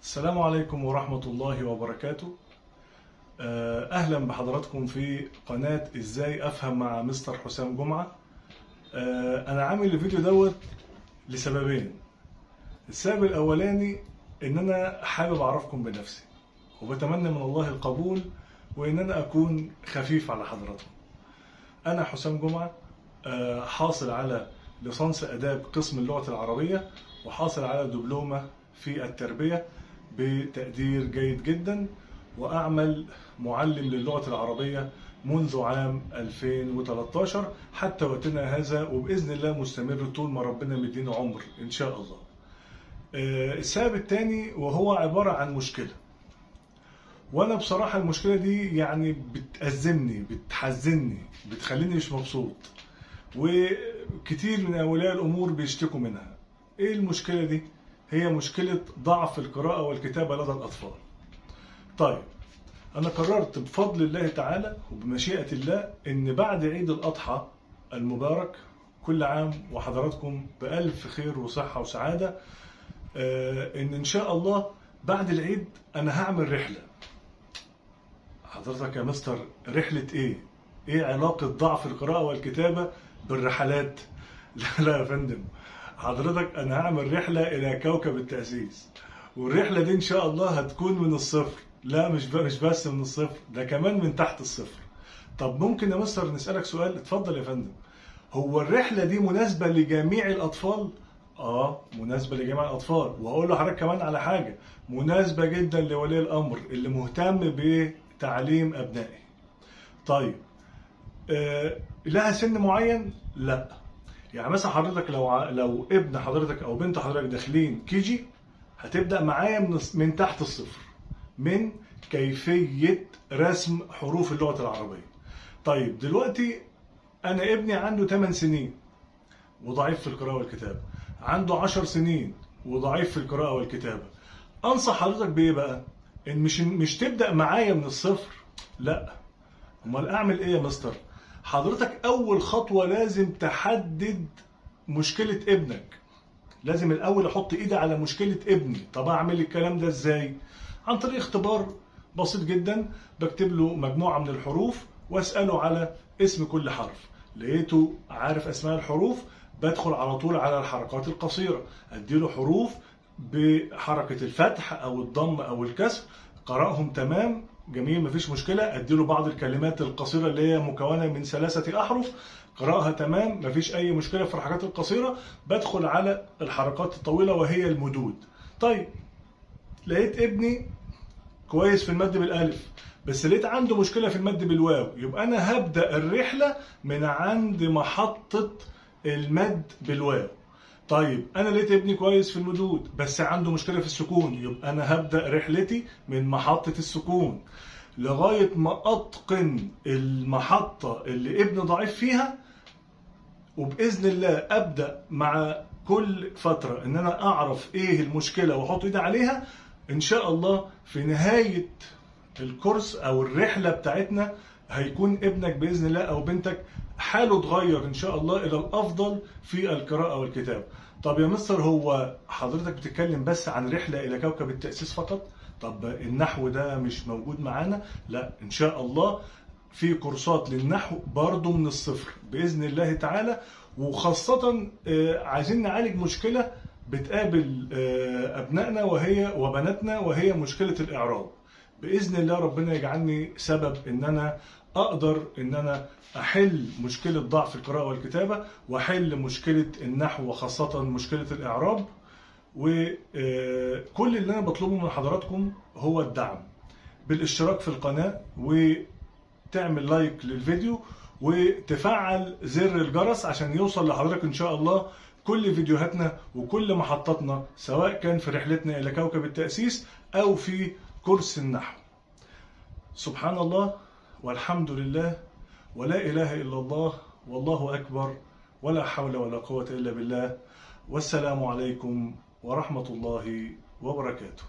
السلام عليكم ورحمة الله وبركاته. أهلا بحضراتكم في قناة إزاي أفهم مع مستر حسام جمعة. أنا عامل الفيديو دوت لسببين. السبب الأولاني إن أنا حابب أعرفكم بنفسي، وبتمنى من الله القبول وإن أنا أكون خفيف على حضراتكم. أنا حسام جمعة، حاصل على ليسانس آداب قسم اللغة العربية، وحاصل على دبلومة في التربية بتقدير جيد جدا، وأعمل معلم للغة العربية منذ عام 2013 حتى وقتنا هذا، وبإذن الله مستمر طول ما ربنا مدينا عمر إن شاء الله. السبب الثاني وهو عبارة عن مشكلة، وأنا بصراحة المشكلة دي يعني بتأزمني، بتحزني، بتخليني مش مبسوط، وكتير من أولياء الأمور بيشتكوا منها. إيه المشكلة دي؟ هي مشكلة ضعف القراءة والكتابة لدى الأطفال. طيب، أنا قررت بفضل الله تعالى وبمشيئة الله إن بعد عيد الأضحى المبارك، كل عام وحضراتكم بألف خير وصحة وسعادة، إن شاء الله بعد العيد أنا هعمل رحلة. حضرتك يا مستر رحلة إيه؟ إيه علاقة ضعف القراءة والكتابة بالرحلات؟ لا لا يا فندم، حضرتك أنا هعمل رحلة إلى كوكب التأسيس، والرحلة دي إن شاء الله هتكون من الصفر. لا، مش بس من الصفر، ده كمان من تحت الصفر. طب ممكن يا مستر نسألك سؤال؟ اتفضل يا فندم. هو الرحلة دي مناسبة لجميع الأطفال؟ مناسبة لجميع الأطفال، وهقول لحضرتك كمان على حاجة مناسبة جدا لولي الأمر اللي مهتم بتعليم أبنائه. طيب، لها سن معين؟ لا. يعني مثلا حضرتك لو ابن حضرتك او بنت حضرتك داخلين كيجي، هتبدأ معايا من تحت الصفر، من كيفية رسم حروف اللغة العربية. طيب دلوقتي انا ابني عنده 8 سنين وضعيف في القراءة والكتابة، عنده 10 سنين وضعيف في القراءة والكتابة، انصح حضرتك بايه بقى؟ ان مش تبدأ معايا من الصفر، لا. امال اعمل ايه يا مستر؟ حضرتك اول خطوة لازم تحدد مشكلة ابنك. لازم الاول احط ايدي على مشكلة ابني. طب اعمل الكلام ده ازاي؟ عن طريق اختبار بسيط جدا، بكتب له مجموعة من الحروف واسأله على اسم كل حرف. لقيته عارف اسماء الحروف، بدخل على طول على الحركات القصيرة، اديله حروف بحركة الفتح او الضم او الكسر، قرأهم تمام جميل مفيش مشكلة. اديله بعض الكلمات القصيرة اللي هي مكونة من 3 أحرف، قرأها تمام مفيش أي مشكلة في الحركات القصيرة. بدخل على الحركات الطويلة وهي المدود. طيب لقيت ابني كويس في المد بالألف، بس لقيت عنده مشكلة في المد بالواو، يبقى أنا هبدأ الرحلة من عند محطة المد بالواو. طيب أنا لقيت ابني كويس في المدود بس عنده مشكلة في السكون، يبقى أنا هبدأ رحلتي من محطة السكون لغاية ما أتقن المحطة اللي ابني ضعيف فيها. وبإذن الله أبدأ مع كل فترة إن أنا أعرف إيه المشكلة وأحط إيدي عليها. إن شاء الله في نهاية الكورس أو الرحلة بتاعتنا هيكون ابنك بإذن الله أو بنتك حاله اتغير إن شاء الله إلى الأفضل في القراءة والكتابة. طب يا مستر هو حضرتك بتتكلم بس عن رحلة إلى كوكب التأسيس فقط؟ طب النحو ده مش موجود معانا؟ لا، إن شاء الله في كورسات للنحو برضو من الصفر بإذن الله تعالى. وخاصة عايزين نعالج مشكلة بتقابل أبنائنا وهي وبناتنا، وهي مشكلة الإعراب. بإذن الله ربنا يجعلني سبب إن أنا أقدر إن أنا أحل مشكلة ضعف القراءة والكتابة، وأحل مشكلة النحو وخاصة مشكلة الإعراب. وكل اللي أنا بطلبه من حضراتكم هو الدعم بالاشتراك في القناة، وتعمل لايك للفيديو، وتفعل زر الجرس عشان يوصل لحضرتك إن شاء الله كل فيديوهاتنا وكل محطاتنا، سواء كان في رحلتنا إلى كوكب التأسيس أو في كورس النحو. سبحان الله والحمد لله ولا إله إلا الله والله أكبر ولا حول ولا قوة إلا بالله، والسلام عليكم ورحمة الله وبركاته.